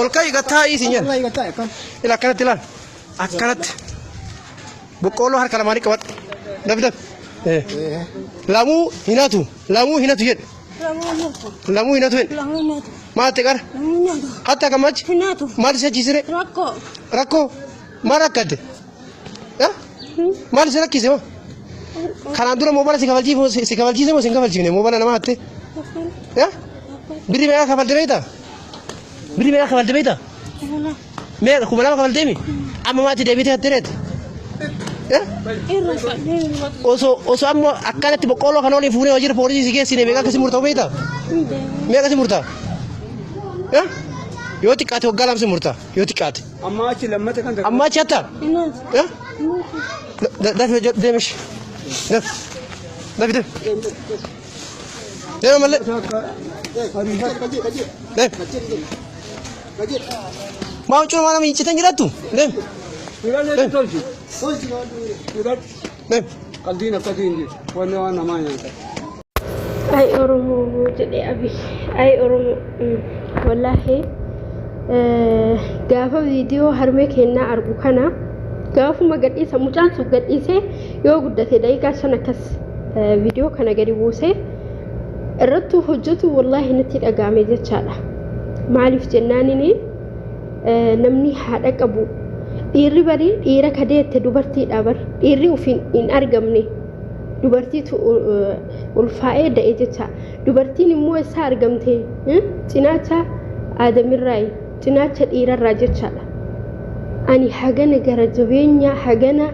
Ol ka'i gattaa'ii siin jedha. Ila akkanatti ilaal. Akkanatti. Boqqoolloo harka lamaanii qabadhu. Dafi dafi. Lamuu hin hatu. Lamuu hin hatu jedhe. Lamuu hin hatu jedhe. Maal ta'e qara? Hatta gammachi? Maal si achiisire? Rakkoo. Rakkoo? Maal rakkatte? Maal si rakkise moo? Kanaan dura moobala si kafalchiise si kafalchiise moo si hin kafalchiifne moobala nama hatte? Birri meeqa kafalte beektaa? Birri meeqa kafalte beektaa? Meeqa 2000 kafalteemi? Amma maatti deebitee hatte reete? Osoo osoo amma akkanatti boqqolloo kana waliin fuunee waajjira poolisii si geessine meeqa akkasi murtaa'u beektaa? Meeqa si murtaa? Yoo xiqqaate waggaa 2 si murtaa yoo xiqqaate. Amma achi lammata kan Amma achi hattaa? Dafi deemish. Dafi. Dafi deemi. Deema malee. Deemi. Maa huccuu nama hin citan jedhattu? Deemi. Fidadhu tolchi. Fidadhu. Deemi. Qaldiin akkasii hin jiru. Wanni waan namaa nyaata. Ay Oromoo jedhe Abiy. Ay Oromoo. Wallaahi gaafa viidiyoo harmee kennaa argu kana gaafuma gadhiisa mucaan sun gadhiisee yoo guddate daqiiqaa 5 akkas viidiyoo kana gadi buusee irrattuu hojjetu wallaahi natti dhaga'ame jechaadha. Maaliif jennaanini namni haadha qabu dhiirri bari dhiira kadeette dubartiidha bar dhiirri ofiin hin argamne dubartiitu ulfaa'ee da'e jecha. Dubartiin immoo eessaa argamte? Cinaacha Aadamirraayi, cinaacha dhiirarraa jechaadha. Ani hagana gara jabeenya hagana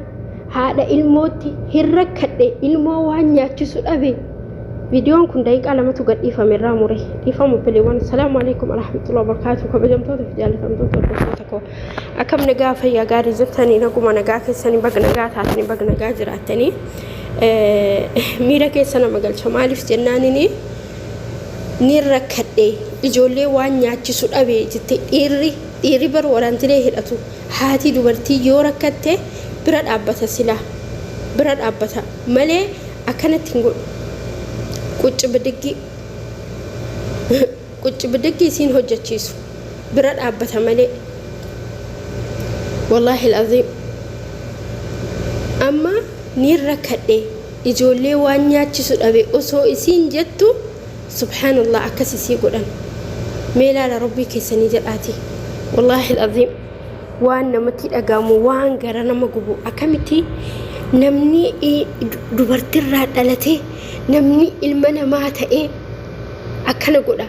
haadha ilmootti hin rakkadhe ilmoo waan nyaachisu dhabe. Viidiyoon kun daqiiqaa 2tu gadhiifame irraa mure. Dhiifama obboleewwan. Assalaamu alaikum warahmatullahi wabarakatuh. Kabajamtoota fi jaallatamtoota hordoftoota koo. Akkam nagaa fayyaa gaarii jirtanii naguma nagaa keessanii baga nagaa taatanii baga nagaa jiraattanii. Miira keessa nama galcha maaliif jennaanini ni rakkadhe ijoollee waan nyaachisu dhabe jette dhiirri dhiirri bar waraantilee hidhatu haati dubartii yoo rakkatte bira dhaabbata silaa bira dhaabbata malee akkanatti hin godhu qucci bidiggi qucci bidiggi isiin hojjechiisu bira dhaabbata malee wallaahi al'aziim amma niin rakkadhe ijoollee waan nyaachisu dhabe osoo isiin jettu subhaanallah akkas isii godhan mee laala rabbii keessanii jedhaati wallaahi al'aziim waan namatti dhagahamu waan gara nama gubu akkamitti namni dubartirraa dhalate namni ilma namaa ta'ee akkana godha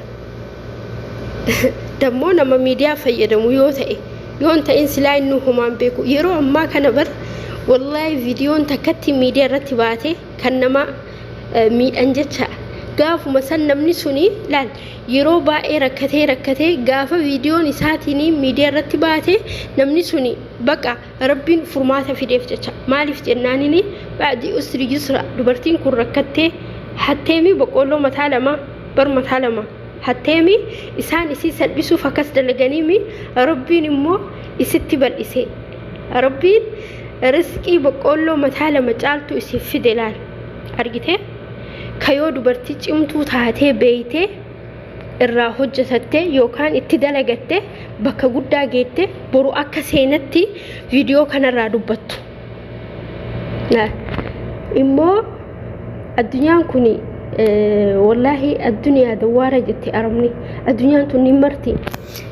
dammoo nama miidiyaa fayyadamu yoo ta'e yoo hin ta'in silaa inni homaan beeku yeroo ammaa kana bar wallaahi viidiyoon takkatti miidiyaa irratti baate kan nama miidhan jecha gaafuma san namni suni laal yeroo baay'ee rakkatee rakkatee gaafa viidiyoon isaatiin miidiyaa irratti baate namni suni baqa rabbiin furmaata fideef jecha maaliif jennaanini ba'di usri yusra dubartiin kun rakkattee hatteemi boqqoolloo mataa lama bar mataa lama hatteemi isaan isii salphisuuf akkas dalaganiimi rabbiin immoo isitti bal'ise rabbiin risqii boqqoolloo mataa lama caaltu isiif fide laal argite kayoo dubartii cimtuu taatee beeytee irraa hojjetatte yookaan itti dalagatte bakka guddaa geette boru akka seenatti viidiyoo kanarraa dubbattu. Immoo addunyaan kun wallaahi addunyaa dawwaara jette arabni addunyaan tun ni marti.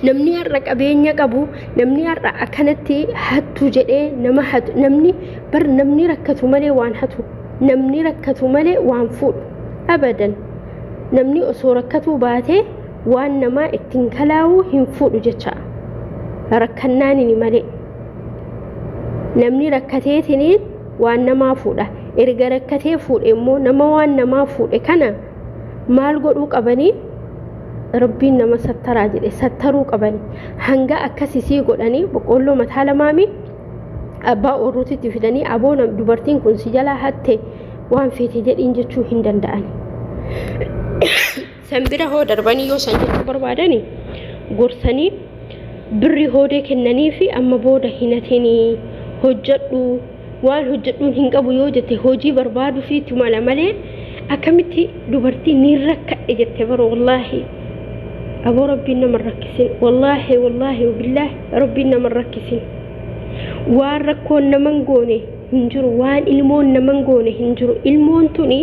Namni har'a qabeenya qabu namni har'a akkanatti hattu jedhee nama hatu namni bar namni rakkatu malee waan hatu namni rakkatu malee waan fuudhu abadan namni osoo rakkatuu baatee waan namaa ittiin kalaa'uu hin fuudhu jecha rakkannaanini malee namni rakkateetiniin waan namaa fuudha erga rakkatee fuudhe immoo nama waan namaa fuudhe kana maal godhuu qabanii rabbiin nama sattaraa jedhe sattaruu qabanii hanga akkas isii godhanii boqqoolloo mataa lamaami abbaa oorruutitti fidanii aboo dubartiin kun si jalaa hatte waan feete jedhiin jechuu hin danda'ani. San bira hoo darbanii yoo san jechuu barbaadani gorsanii birri hoodee kennanii fi amma booda hin hatinii hojjedhu waan hojjedhuun hin qabu yoo jette hojii barbaaduu fi itti mala malee akkamitti dubartii ni rakkadhe jette bara wallaahi Aboo Rabbiin nama hin rakkisin. Wallaahi wallaahi billaahi Rabbiin nama hin rakkisin. Waan rakkoon nama hin goone hin jiru. Waan ilmoon nama hin goone hin jiru. Ilmoon tuni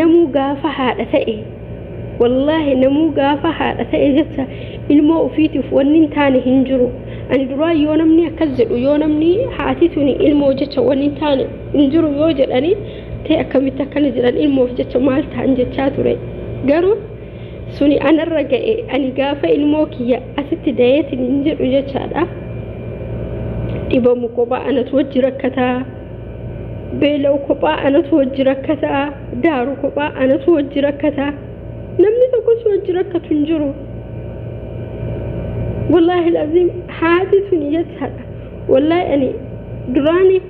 namuu gaafa haadha ta'e wallaahi namuu gaafa haadha ta'e jecha ilmoo ofiitiif wanni hin taane hin jiru. Ani duraa yoo namni akkas jedhu yoo namni haati tuni ilmoo jecha wanni hin taane hin jiru yoo jedhani ta'e akkamitti akkana jedhan ilmoof jecha maal ta'an jechaa ture. Garuu suni anarra ga'e ani gaafa ilmoo kiyya asitti dayeetiin hin jedhu jechaadha. Dhibamu kophaa anatu wajji rakkataa. Beela'u kophaa anatu wajji rakkataa. Daaru kophaa anatu wajji rakkataa. Namni tokko si wajji rakkatu hin jiru. Wallaahi laziim haati tuni jechaadha. Wallaahi ani duraani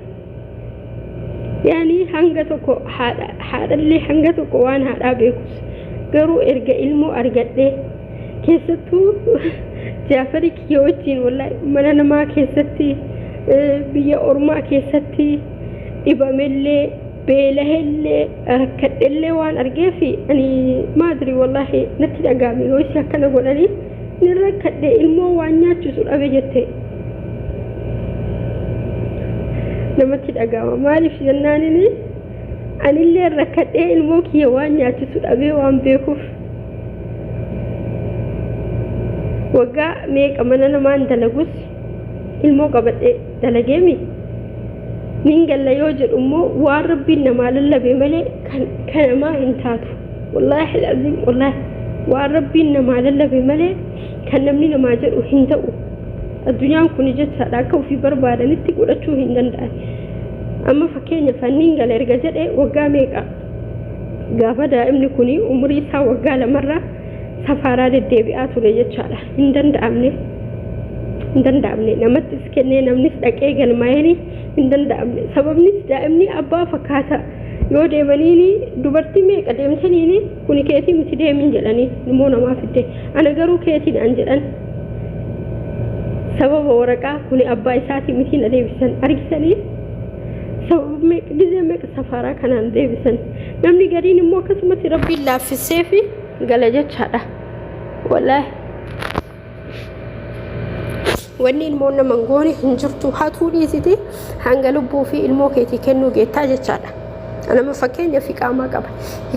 yaani hanga tokko haadha haadhallee hanga tokko waan haadhaa beekus garuu erga ilmoo argadhee keessattuu Jaafarii kiyya wajjin wallaahi mana namaa keessatti biyya ormaa keessatti dhibamellee beelahellee rakkadhellee waan argeef ani maadri wallaahi natti dhaga'ame yoo isii akkana godhanii nin rakkadhe ilmoo waan nyaachisu dhabe jette namatti dhaga'ama maaliif jennaanini anillee rakkadhee ilmoo kiyya waan nyaachisu dhabee waan beekuuf waggaa meeqa mana namaan dalagus ilmoo qabadhe dalageemi nin galla yoo jedhu immoo waan Rabbiin namaa lallabe malee kan namaa hin taatu. Wallaahi al'aziim wallaahi waan Rabbiin namaa lallabe malee kan namni namaa jedhu hin ta'u. Addunyaan kun jechaadha akka ofii barbaadanitti godhachuu hin danda'an. Amma fakkeenyaaf nin gala erga jedhe waggaa meeqa gaafa daa'imni kun umurii isaa waggaa lamarraa safaaraa deddeebi'aa ture jechaadha. Hin danda'amne. Hin danda'amne. Namattis kennee namnis dhaqee galmaa'een hin danda'amne. Sababnis daa'imni abbaa fakkaata. Yoo deemaniini dubartii meeqa deemtaniini kuni keetii miti deemin jedhanii ilmoo namaa fidde. Ana garuu keetiin an jedhan. Sababa waraqaa kuni abbaa isaatii miti na deebisan argitanii. Sababa meeqa gizee meeqa safaaraa kanaan deebisan. Namni gariin immoo akkasumatti Rabbiin laaffisee fi gala jechaadha. Wallaahi. Wanni ilmoon nama hin goone hin jirtu hatuu dhiisiti hanga lubbuu fi ilmoo keetii kennuu geettaa jechaadha. Nama fakkeenyaaf iqaamaa qaba.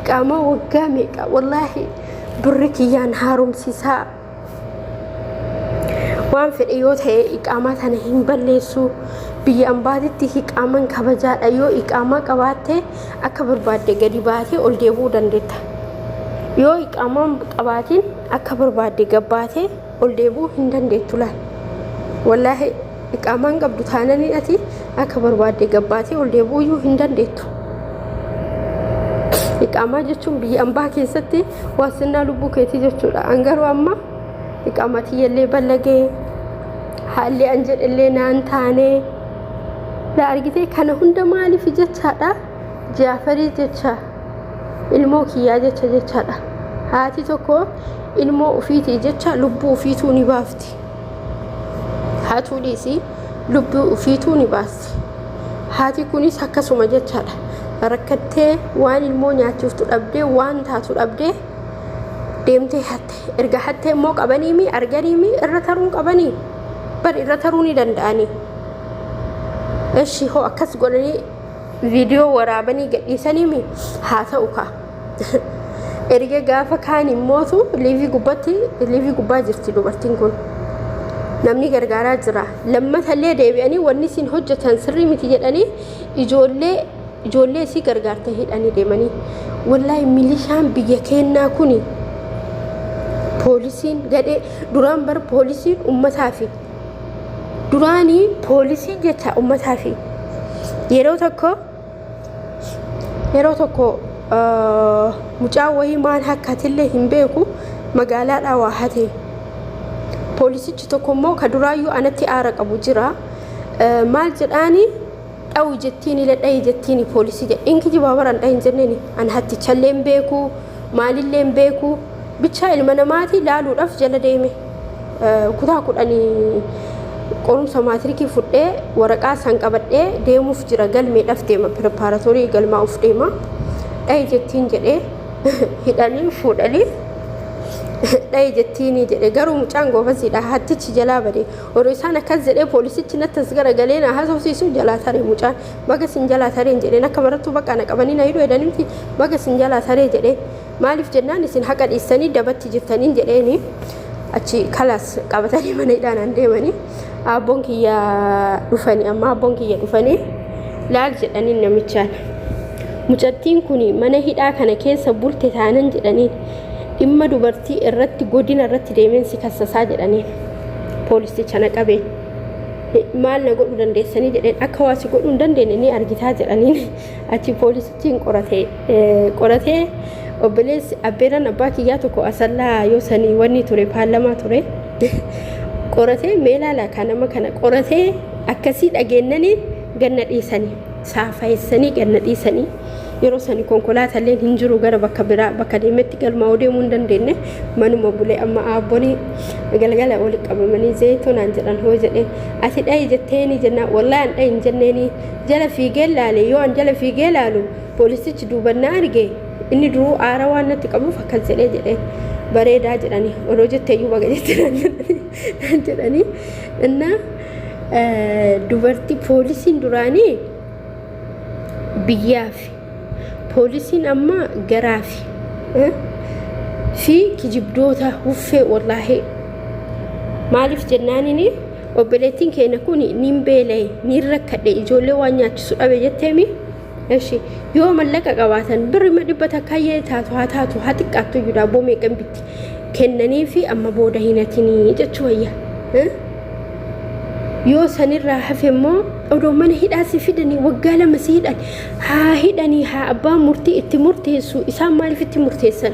Iqaamaa waggaa meeqa wallaahi birri kiyyaan haaromsiisaa waan fedhe yoo ta'e iqaamaa tana hin balleessu. Biyya ambaatitti iqaamaan kabajaadha. Yoo iqaamaa qabaatte akka barbaadde gadi baatee ol deebi'uu dandeetta. Yoo iqaamaa qabaatiin akka barbaadde gabbaatee ol deebi'uu hin dandeettu laal. Wallaahi iqaamaan qabdu taananii ati akka barbaadde gabbaatee ol deebi'uu iyyuu hin dandeettu. Iqaamaa jechuun biyya ambaa keessatti waasinnaa lubbuu keetii jechuudha. An garuu amma iqaamaa tiyyallee ballagee haalli an jedhellee naan taanee la argitee kana hunda maaliif jechaadha Jaafarii jecha ilmoo kiyyaa jecha jechaadha. Haati tokko ilmoo ufiitii jecha lubbuu ufiituu ni baafti. Hatuu dhiisi lubbuu ufiituu ni baasti. Haati kunis akkasuma jechaadha. Rakkattee waan ilmoo nyaachiftu dhabdee waan taatu dhabdee deemtee hatte. Erga hattee immoo qabaniimi arganiimi irra taruun qabanii bar irra taruu ni danda'anii. Eshi hoo akkas godhanii viidiyoo waraabanii gadhiisaniimi haa ta'u kaa. Erga gaafa kaan immootu liivii gubbatti liivii gubbaa jirti dubartiin kun. Namni gargaaraa jira. Lammatallee deebi'anii wanni isin hojjetan sirrii miti jedhanii ijoollee ijoollee isii gargaarte hidhanii deemanii. Wallaahi milishaan biyya keennaa kuni poolisiin gadhee duraan bar poolisiin ummataafi duraanii poolisiin jecha ummataafi yeroo tokko yeroo tokko mucaa wayii maal hakkatillee hin beeku magaalaadhaa waa hate. Poolisichi tokko immoo ka duraayyuu anatti aara qabu jira. Maal jedhaani dhawu jettiini ladhayi jettiini poolisii jedhe. In kijibaa bara hin dhahin jenneeni an hattichallee hin beeku maalillee hin beeku bichaa ilma namaati laaluudhaaf jala deeme. Kutaa kudhanii qorumsa maatirikii fudhee waraqaa san qabadhee deemuuf jira galmeedhaaf deema pireppaaratorii galmaa'uuf deema. Dhayi jettiin jedhee hidhanii fuudhanii Dhayi jettiini jedhe. Garuu mucaan goobaziidha, hattichi jalaa bade. Odoo isaan akkas jedhee poolisichi natti as garagalee na haasofsiisu jalaa tare mucaan. Baga sin jalaa tareen jedheen. Akka barattuu bakka na qabanii na hidhuu jedhanimti, baga sin jalaa taree jedheen. Maaliif jennaan isin haqa dhiistanii dabatti jirtaniin jedheeni. Achi kalaas qabatanii mana hidhaa naan deemanii. Abboon kiyya dhufanii, amma abboon kiyya dhufanii laal jedhaniin namichaan. Mucattiin kun mana hidhaa kana keessa bulte taanan jedhaniin, dhimma dubartii irratti godina irratti deemeen si kassasaa jedhaniin. Poolisicha na qabeen. Maal na godhuu dandeessanii jedheen. Akka waa si godhuu hin dandeenye ni argitaa jedhaniin. Achi poolisichi hin qorate, qoratee obboleessi abbeeraan abbaa kiyyaa tokko Asallaa yoo sanii wanni ture, paarlamaa ture, qoratee mee laala kan nama kana qoratee akkasii dhageennaniin ganna dhiisanii, saafayessanii ganna dhiisanii. Yeroo sani konkolaatalleen hin jiru, gara bakka biraa bakka deemetti galmaa'uu deemuu hin dandeenye, manuma bulee. Amma aabbonii galgala walitti qabamanii zeeyitoo naan jedhan. Hoo jedheen. Ati dhayi jetteeni jennaan, wallaahi an dhayi hin jenneeni, jala fiigee laale. Yoo an jala fiigee laalu poolisichi duuban na arge. Inni duruu aara waan natti qabuuf akkas jedhee jedheen. Bareedaa jedhanii, odoo jetteeyyuu baga jette naan jedhanii. Innaa dubartii poolisiin duraanii biyyaaf, poolisiin amma garaafi fi kijibdoota huffee. Wallaahi maaliif jennaanini, obboleettiin keenya kun niin beela'e, niin rakkadhe, ijoollee waan nyaachisu dhabe jetteemi. Eshi, yoo mallaqa qabaatan birrima 100 iyyee taatu haa taatu, haa xiqqaattu iyyuu, daabboo meeqan bitti kennanii fi amma booda hin hatinii jechuu wayya. Yoo sanirraa hafe immoo odoo mana hidhaa si fidanii waggaa 2 si hidhan, haa hidhanii, haa abbaan murtii itti murteessu. Isaan maaliif itti murteessan?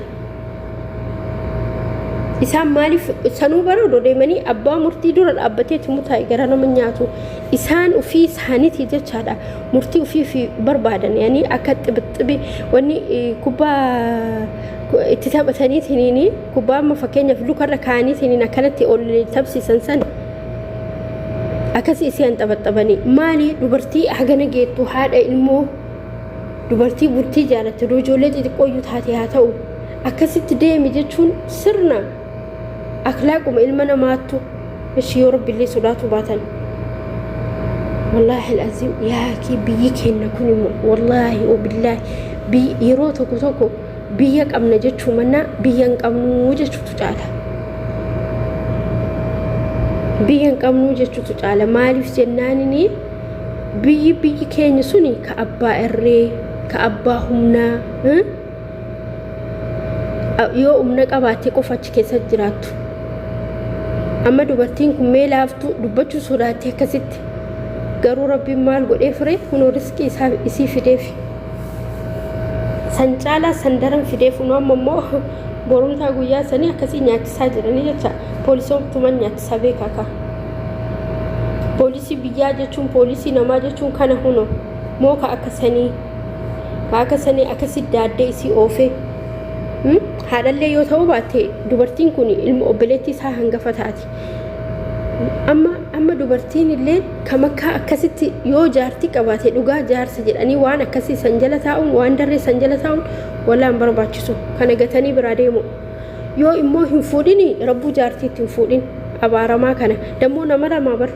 Isaan maaliif sanuu bara odoo deemanii abbaa murtii dura dhaabbatee itti murtaa'e gara nama nyaatu. Isaan ofii isaaniiti jechaadha, murtii ofii fi barbaadan yani akka xibixxibi wanni kubbaa itti taphataniitiin, kubbaa amma fakkeenyaaf lukarra kaa'aniitiin akkanatti ol tapsiisan san akkasii isaan taphaxabanii. Maali, dubartii hagana geettu, haadha ilmoo, dubartii bultii jaalatte, odoo ijoollee xixiqqooyyuu taate haa ta'u, akkasitti deemi jechuun sirna akhlaaquma ilma namaattu ishi yoo rabbillee sodaatu baatan. Wallaahi alazim, yaakii biyyi keenya kun immoo, wallaahi wabillaahi, yeroo tokko tokko biyya qabna jechuu mannaa biyya hin qabnuu jechuutu caala. Biyya hin qabnuu jechuutu caala. Maaliif jennaanini, biyyi keenya suni ka abbaa irree, ka abbaa humnaa, yoo humna qabaatte qofa achi keessa jiraattu. Amma dubartiin kun mee laaftuu dubbachuu sodaatte akkasitti. Garuu rabbiin maal godhee fure? Kunoo riskii isaa isii fideef. San caalaa san daran fideef. Kunoo amma immoo borumtaa guyyaa sanii akkasii nyaachisaa jiranii jecha. Poolisoomtuman nyaachisaa beekaa ka. Poolisii biyyaa jechuun, poolisii namaa jechuun kana. Huno moo ka akka sanii, ka akka sanii akkasi daaddee isii oofee. Haadhallee yoo ta'uu baatte dubartiin kun ilma obboleettii isaa hangafa taati. Amma dubartiin illee kam akka akkasitti yoo jaartii qabaate, dhugaa jaarsa jedhanii waan akkasii san jala taa'uun, waan darree san jala taa'uun wallaan barbaachisu, kana gatanii biraa deemu. Yoo immoo hin fuudhini, rabbuu jaartiitti hin fuudhin abaaramaa kana. Dammoo nama lamaa bar,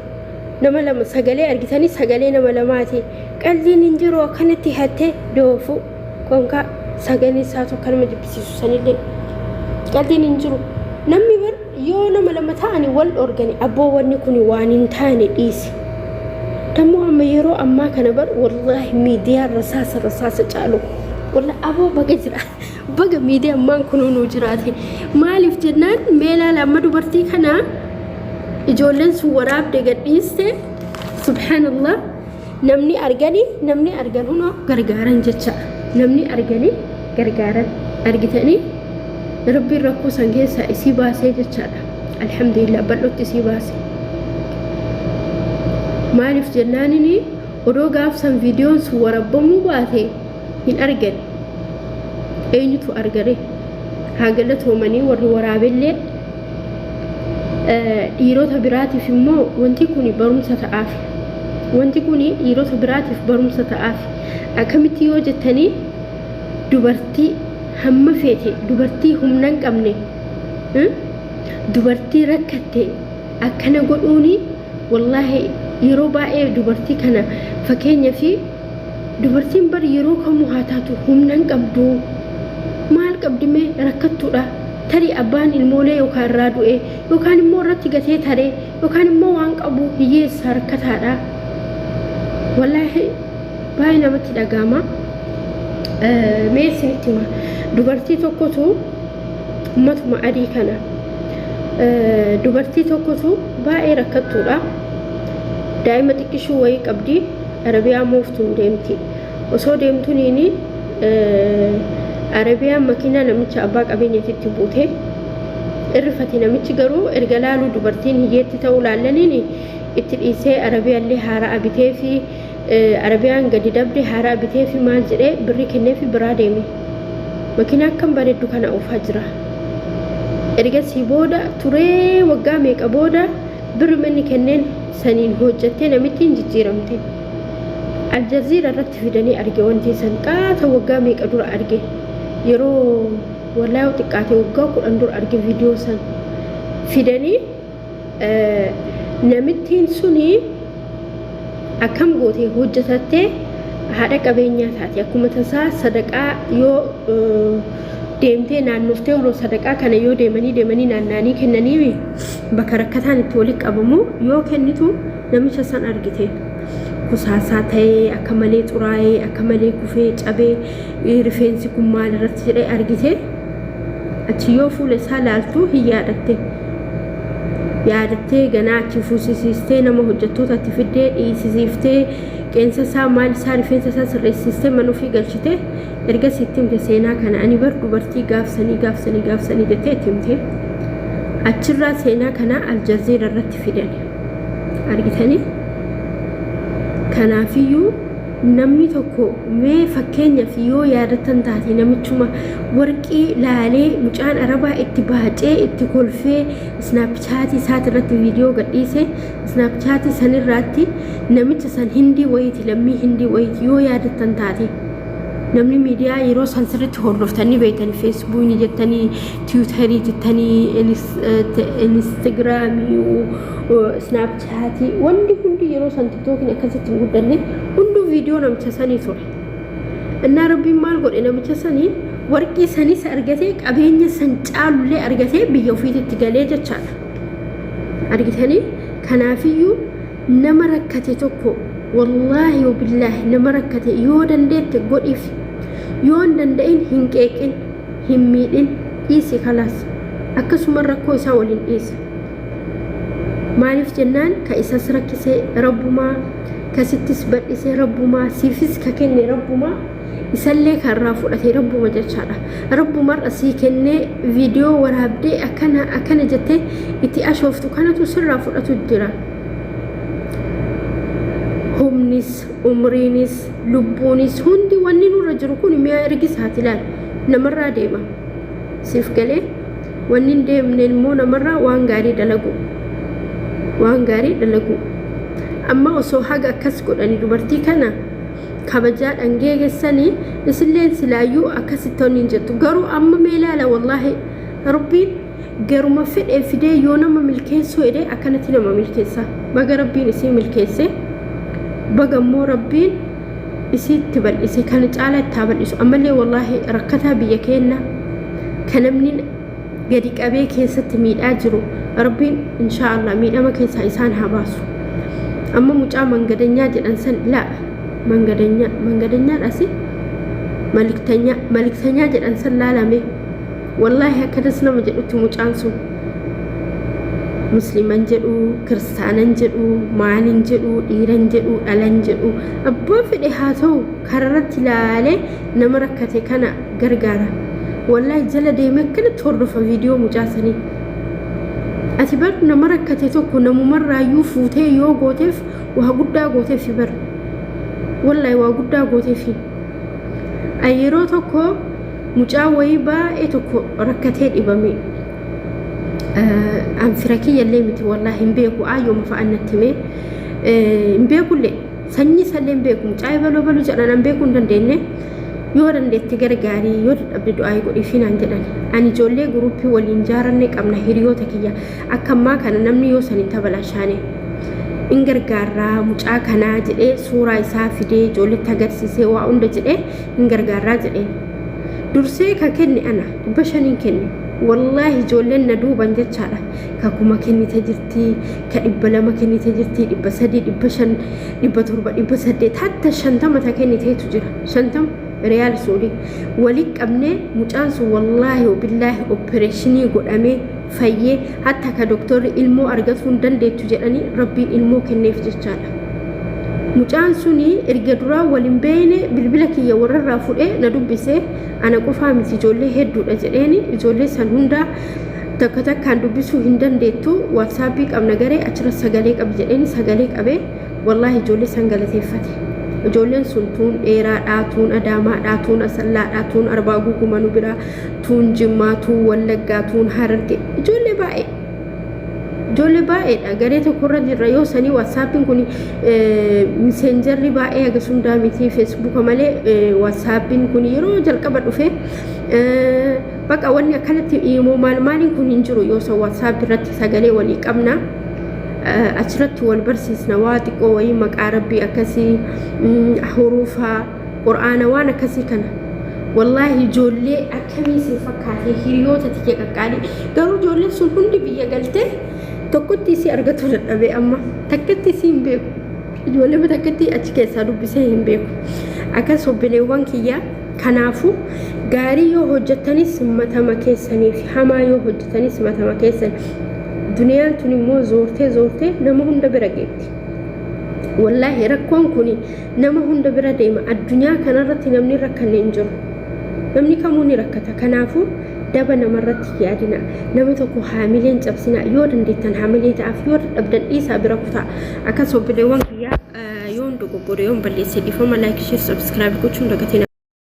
nama lama sagalee argitanii, sagalee nama lamaati. Qalliin hin jiru, akkanatti hattee doofu konkaa sagalee isaatu akka nama jibbisiisu sanillee qalliin hin jiru. Namni bar yoo nama lama ta'ani wal dhorgani, abboo wanni kun waan hin taane dhiisi. Dammoo amma yeroo ammaa kana bar wallaahi miidiyaan rasaasa rasaasa caalu. Wallaahi aboo baga jira, baga miidiyaa ammaan kunuu nuu jiraate. Maaliif jennaan, mee ilaala, amma dubartii kana ijoolleen sun waraabde gadhiiste. Subhaanallah, namni arganii, namni argan hunoo gargaaran jecha, namni arganii gargaaran argitanii, rabbiin rakkoo san keessaa isii baasee jechaadha. Alhamdulillah, bal'ootti isii baase. Maaliif jennaanini, odoo gaafsan viidiyoon sun warabbamuu baate hin argan. Eenyutu argare? Haa galatoomanii warri waraabellee. Dhiirota biraatiif immoo wanti kun barumsa ta'aaf. Wanti kun dhiirota biraatiif barumsa ta'aaf. Akkamitti yoo jettanii, dubartii hamma feete, dubartii humna hin qabne Dubartii rakkatte akkana godhuuni wallaahi yeroo baay'ee dubartii kana fakkeenya fi dubartiin bar yeroo kamuu haa taatu humna hin qabdu. Maal qabdi mee rakkattuudha. Tarii abbaan ilmoolee yookaan irraa du'e yookaan immoo irratti gatee taree yookaan immoo waan qabu hiyyeessa rakkataadha. Wallaahi baay'ee namatti dhaga'ama. Mee isinitti hima. Dubartii tokkotu ummatuma adii kana dubartii tokkotu baay'ee rakkattuudha. Daa'ima xiqqishuu wayii qabdi. Arabiyaa mooftuun deemti. Osoo deemtuniini Arabiyaan makiinaa namicha abbaa qabeenyatitti buute. Irrifate namichi garuu erga laaluu dubartiin hiyyeetti ta'uu laallaniin itti dhiisee Arabiyaallee haaraa bitee fi Arabiyaan gadi dabde haaraa bitee fi maal jedhee birrii kennee fi biraa deeme. Makiinaa akkam bareeddu kana oofaa jira. Ergasii booda turee waggaa meeqa booda birri manni kenneen saniin hojjattee namittiin jijjiiramte. Aljaziira irratti fidanii arge wanti san qaata waggaa meeqa dura arge. Yeroo wallaahi xiqqaate waggaa 10 dura arge viidiyoo san fidanii namittiin suni akkam goote hojjetattee haadha qabeenyaa taate. Akkuma tasaa sadaqaa yoo deemtee naannoftee yeroo sadaqaa kana yoo deemanii deemanii naannaanii kennanii bakka rakkataan itti walitti qabamu yoo kennitu namicha san argite. Kusaasaa ta'ee akka malee xuraa'ee akka malee kufee cabee rifeensi kun maal irratti jedhee argite. Achi yoo fuula isaa laaltu hin yaadatte. Yaadattee ganaa achi fuusisiistee nama hojjettootatti fiddee dhiisisiiftee qeensa isaa maal isaa rifeensa isaa sirreessistee mana ofii galchite. Ergasii itti himte seenaa kana ani bar dubartii gaafsanii gaafsanii gaafsanii jettee itti himte. Achirraa seenaa kana Aljazeera irratti fidan. Argitanii? Kanaafiyyuu namni tokko mee fakkeenyaaf yoo yaadattan taate namichuma warqii laalee mucaan arabaa itti baacee itti kolfee isnaapchaatii isaati irratti viidiyoo gadhiise isnaapchaatii sanirraatti namicha san hindii wayiiti lammii hindii wayiiti yoo yaadattan taate namni miidiyaa yeroo san sirriitti hordoftanii beektanii feesbuukii jettanii tiwutarii jettanii instagiraamii isnaapchaatii wanti hundi yeroo san tiktookiin akkasitti hin guddanne hunduu viidiyoo namicha sanii ture. Innaa rabbiin maal godhe namicha sanii warqii sanis argatee qabeenya san caalullee argatee biyya ofiititti galee jechaadha. Argitanii kanaafiyyuu nama rakkate tokko wallaahi billaahi nama rakkate yoo dandeette godhiif yoo hin danda'in hin qeeqin hin miidhin dhiisi kalaas akkasuma rakkoo isaa waliin dhiisi. Maaliif jennaan ka isas rakkisee rabbumaa kasittis bal'isee rabbumaa siifis ka kenne rabbumaa isallee kan irraa fudhate rabbuma jechaadha. Rabbumarra sii kennee viidiyoo waraabdee akkana akkana jettee itti ashooftu kanatu sirraa fudhatu jira. Humnis, umriinis, lubbuunis hundi wanni nurra jiru kun mi'a ergisaati laal namarraa deema. Siif galee wanni hin deemne immoo namarraa waan gaarii dalagu. Waan gaarii dalagu. Amma osoo haga akkas godhanii dubartii kana kabajaadhaan geegessanii isilleen silaayyuu akkasitti hin jettu. Garuu amma mee ilaala wallaahi rabbiin garuma fedhee fidee yoo nama milkeessuu jedhee akkanatti nama milkeessa. Baga rabbiin isii milkeesse baga immoo rabbiin isiitti bal'ise kana caalaa itti haa bal'isu. Ammallee wallaahi rakkataa biyya keenya kan namni gadi qabee keessatti miidhaa jiru rabbiin inshaallah miidhama keessaa isaan haa baasu. Amma mucaa mangadanyaa jedhan san laa mangadanyaa mangadanyaadhaasi maliktanyaa maliktanyaa jedhan san laalame wallaahi akkanas nama jedhutti mucaan sun musliman jedhu kiristaanan jedhu maalin jedhu dhiiran jedhu dhalan jedhu abbaa fedhe haa ta'u kararratti laalee nama rakkate kana gargaara. Wallaahi jala deemee akkanatti hordofa viidiyoo mucaa sanii. Ati bar nama rakkate tokko namumarraayyuu fuutee yoo gooteef waa guddaa gooteef bar. Wallaahi waa guddaa gooteef. Yeroo tokko mucaa wayii baay'ee tokko rakkatee dhibame. An fira kiyyallee miti wallaahi hin beeku ayyooma fa'a natti himee hin beekullee sanyii isallee hin beeku mucaa baloo baluu jedhan an beekuu hin dandeenye. Yoo dandeette gargaarii, yoo dadhabde du'aayii godhiifii naan jedhan. Ani ijoollee guruppii waliin jaaranne qabna, hiriyoota kiyya. Akka ammaa kana namni yoo san hin tabalashaane. In gargaarraa mucaa kanaa jedhee suuraa isaa fidee ijoolletti agarsiisee waa hunda jedhee in gargaarraa jedheen. Dursee ka kenne ana 500n kenne. Wallaahi ijoolleen na duuban jechaadha. Ka 1000 kennite jirti, ka 200 kennite jirti, 300, 500, 700, 800, hatta 50 ta kenniteetu jira. 50 riyaal Suudii. Wali qabnee mucaan sun wallaahi billaahi opereeshinii godhamee fayyee, hatta ka doktorri ilmoo argatuu hin dandeettu jedhanii Rabbiin ilmoo kenneef jechaadha. Mucaan suni erga duraa wal hin beekne bilbila kiyya warrarraa fudhee na dubbise. Ana qofaa miti, ijoollee hedduudha jedheeni. Ijoollee san hundaa takka takkaan dubbisuu hin dandeettu, WhatsAppii qabna garee, achirra sagalee qabi jedheeni, sagalee qabee wallaahi ijoollee san galateeffate. Ijoolleen sun tuun dheeraadhaa, tuun Adaamaadhaa, tuun Asallaadhaa, tuun Arbaa Guguma nu biraa, tuun Jimmaa, tuun Wallaggaa, tuun Hararge, ijoollee baay'ee. Ijoollee baay'eedha. Garee tokkorra jirra yoo sanii. WhatsAppiin kun Messengerri baay'ee hagas hundaa miti, Facebooka malee. WhatsAppiin kun yeroo jalqaba dhufe baqa wanni akkanatti immoo maal maaliin kun hin jiru yoo san. WhatsApp irratti sagalee walii qabna. Achirratti wal barsiisna, waa xiqqoo wayii, maqaa Rabbii akkasii, huruufaa Qur'aana, waan akkasii kana. Wallaahi ijoollee akkamii isin fakkaate, hiriyoota tiyya qaqqaalii. Garuu ijoolleen sun hundi biyya galtee tokkotti isii argatu dadhabee, amma takkatti isii hin beeku. Ijoollee takkatti achi keessaa dubbisee hin beeku. Akkas obboleewwan kiyyaa, kanaafuu gaarii yoo hojjettanis matama keessanii fi hamaa yoo hojjetanis matama keessan. Duniyaan tun immoo zoortee zoortee nama hunda bira geetti. Wallaahi rakkoon kun nama hunda bira deema. Addunyaa kanarratti namni rakkanne hin jiru. Namni kamuu ni rakkata. Kanaafuu daba namarratti yaadina. Nama tokko haamileen cabsina. Yoo dandeettan haamilee ta'aaf, yoo dadhabdan dhiisaa, bira kutaa. Akkas obboleewwan kiyyaa, yoon dogoggore, yoon balleesse dhiifama. Like, share, subscribe gochuun dagatina.